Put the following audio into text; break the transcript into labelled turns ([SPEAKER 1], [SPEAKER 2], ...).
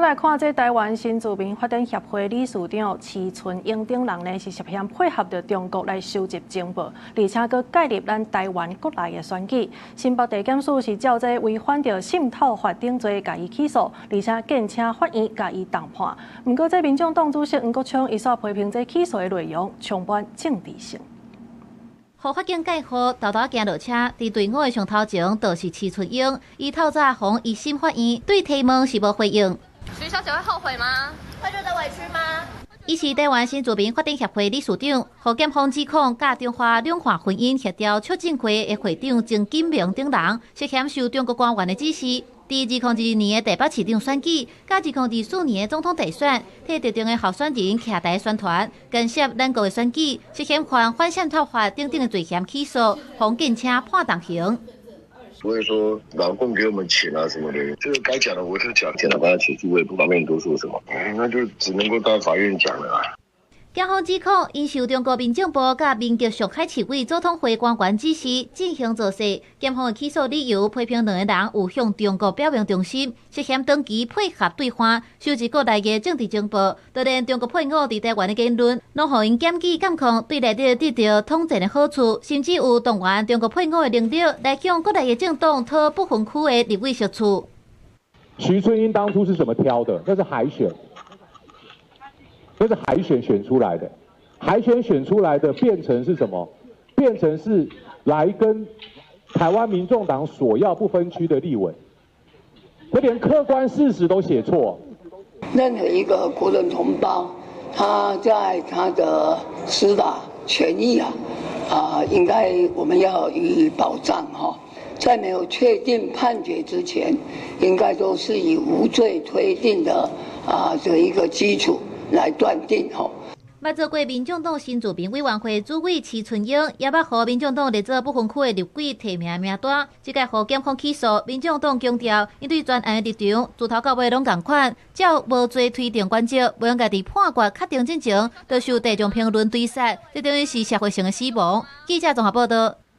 [SPEAKER 1] 來看這臺灣新住民發展協會理事長徐春英等人呢，是涉嫌配合著中國來收集情報，而且閣介入咱臺灣國內的選舉。新北地檢署是照這違反著滲透法等罪，共伊起訴，而且建請法院共伊重判。毋過，這民眾黨主席黃國昌伊煞批評這起訴的內容充滿政治性。
[SPEAKER 2] 予法警蓋好，沓沓行落車，佇隊伍的上頭前，就是徐春英。伊透早予一審法院對提問是無回應。
[SPEAKER 3] 徐小姐會後悔嗎？會覺得委屈嗎？
[SPEAKER 2] 伊是臺灣新住民發展協會理事長，予檢方指控佮中華兩岸婚姻協調促進會的會長曾錦明等人涉嫌受中國官員的指示，佇2022年的台北市長選舉，佮2024年的總統大選，替特定的候選人徛台宣傳，干涉咱國的選舉，涉嫌犯反滲透法等等的罪嫌起訴，予建請判重刑。
[SPEAKER 4] 不會說老共給我們錢啊什麼的，這個該講的我都講，檢察官起訴我也不方便多說什麼，那就只能夠到法院講了啦。
[SPEAKER 2] 檢方指控，𪜶受中國民政部佮民革上海市委祖統會官員指示進行造勢。檢方的起訴理由批評兩個人有向中國表明忠心，涉嫌長期配合對岸收集國內的政治情報，就連中國配偶佇臺灣的言論，攏予𪜶檢舉監控，對內底得著統戰的好處，甚至有動員中國配偶的能力來向國內的政黨討不分區的立委席次。
[SPEAKER 5] 徐春英當初是怎麼挑的？那是海選。那是海選選出來的，海選選出來的變成是什麼？變成是來跟台灣民眾黨索要不分區的立委，他連客觀事實都寫錯。
[SPEAKER 6] 任何一個國人同胞，他在他的司法權益啊，應該我們要予以保障哈。在沒有確定判決之前，應該都是以無罪推定的這一個基礎來斷定吼。
[SPEAKER 2] 捌做過民眾黨新住民委員會主委徐春英，也捌予民眾黨列做不分區的立委提名名單。這屆予檢方起訴，民眾黨強調，𪜶對全案的立場自頭到尾攏仝款，照無罪推定原則，袂用家己判決確定進前，就受大眾評論追殺，這等於是社會性的死亡。記者綜合報道。